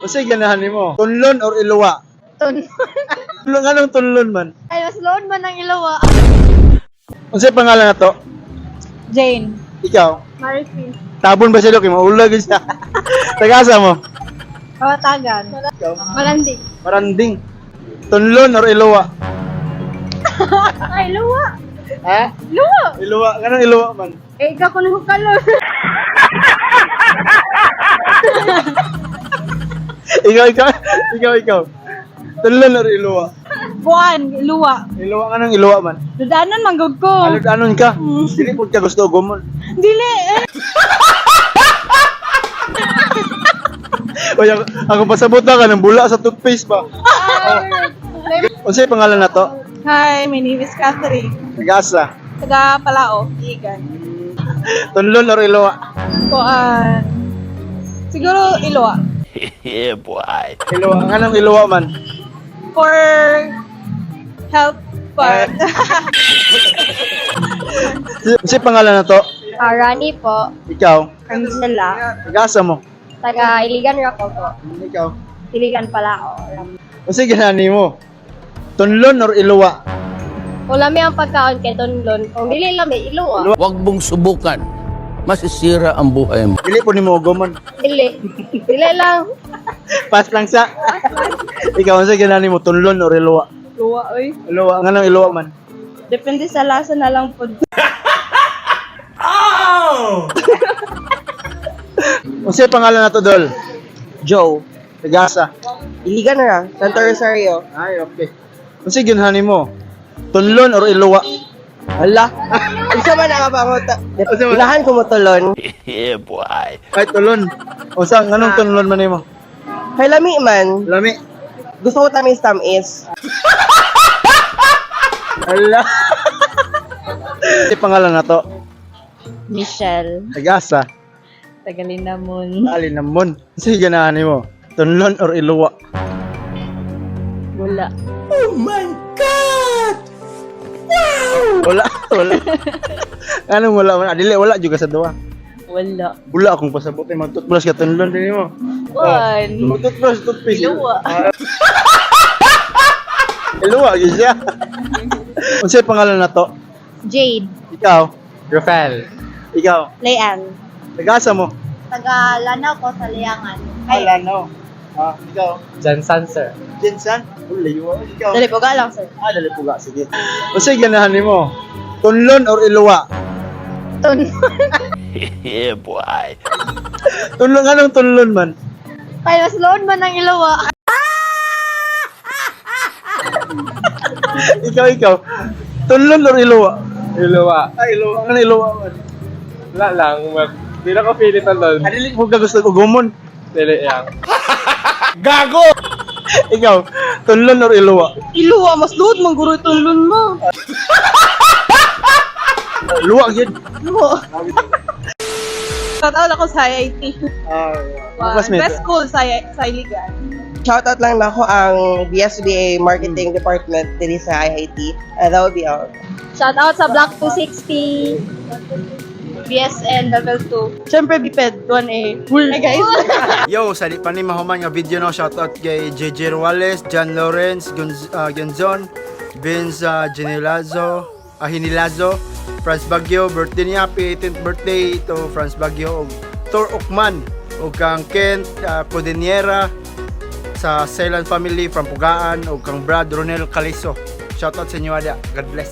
Unsay ganahan nimo? Tunlon or iluwa? Tun. Tunlon, anong tunlon man? Ay, mas load man ang iluwa. Unsay pangalan nato? Jane. Ikaw. Maricris. Tabon ba siya kay maulag siya? Taga-asa mo? Kawatagan. Ikaw. Malandig. Maranding. Tunlon or iluwa? Ay, luwa. Ha? Luwa. Iluwa. Anong iluwa man? Eh, ikaw kung hukalon. Ikaw, ikaw, ikaw, ikaw. Tunlon or iluwa? Buwan, luwa. Iluwa, anong iluwa man? Dudanan, manggog ko. Alod anon ka? Dili pud ka gusto gumon. Dili eh. Oy, ako pasabot na ka ng bula sa toothpaste ba? Unsay pangalan nato? Hi, my name is Catherine. Taga-asa. Taga Palao, Igan. Tunlon or iluwa? Kuan. Siguro iluwa. Yeah, boy. Iluwa. Anong iluwa man? For health part. Unsay pangalan nato? Rani po. Ikaw. Angela. Taga-asa mo? Taga Iligan Rako po. Ikaw. Iligan pala o. Unsay ganahan nimo? Tunlon or iluwa? Kung lami ang pagkaon kay Tunlon, kung dili lami, iluwa. Huwag mong subukan. Masisira ang buhay mo. Dili po nimo gumon. Dili. Dili lang. Pass lang sa. Ikaw, unsay ganahan nimo? Tunlon or iluwa? Luwa, oy. Iluwa. Nganong iluwa man? Depende sa lasa na lang po. Unsay pangalan nato, Dol? Joe. Taga-asa. Iligan ra, Santo Rosario. Ay, okay. Unsay ganahan nimo? Tunlon or iluwa? Hala. Unsa man ang panguta? Unsa man? Ilahan ko mo tulon. Yeah, boy. Ay, tulon. Unsa nganong tunlon man nimo? Kay lami man. Lami. Gusto ko tamis tamis. Ala. Unsay pangalan nato? Michelle. Taga-asa. Tagalinamon. Alinamon. Unsay ganahan nimo? Tunlon or iluwa? Wala. Wala, wala. Anong wala man? Ah, dili wala juga sa duwa. Wala. Wala akong pasabot ay mag-toothbrush ka tunlon din mo. Kuan. Mag-toothbrush, toothpaste. Iluwa. Ah. Iluwa gyud siya. Unsay pangalan nato? Jade. Ikaw, Rafael. ikaw. Layan. Taga-asa mo? Taga Lanao ko sa Liangan. Ay, Lanao. Ah, ikaw. Jansan, sir. Jensan? Oh, layo. Ikaw. Dali po ka lang, sir. Ah, dali puga. Sige. Unsay ganahan nimo? Tunlon or iluwa? Tun. Yeah, boy. Tunlon, anong tunlon man? Ay, mas load man ang iluwa. Ikaw, ikaw. Tunlon or iluwa? Iluwa. Ay, iluwa. Ano iluwa man? Wala lang. Di na ko pili talon. Ah, dili mo ka gusto og gumon. Dili yang. Ikaw, tunlon or iluwa? Iluwa, mas load man guro tunlon mo. Luwa gyud. Luwa. Shout out ako sa IIT. Ah, yeah. Classmate. Best school sa Iligan. Shoutout lang nako ang BSBA Marketing Department diri sa IIT. That would be all. Shout out sa Block 260. BSN level 2. Siyempre, BPED 1A. Hi guys. Yo, sa di pa ni mahuman nga video no, shoutout kay JJ Ruales, John Lawrence, Gonzon, Vince Genilazo, Hinilazo, Franz Baguio, birthday niya, happy 18th birthday to Franz Baguio, ug Tor Ukman, ug kang Kent Codiniera, sa Celan family from Pugaan, ug kang Brad Ronel Caliso. Shoutout sa inyo ada. God bless.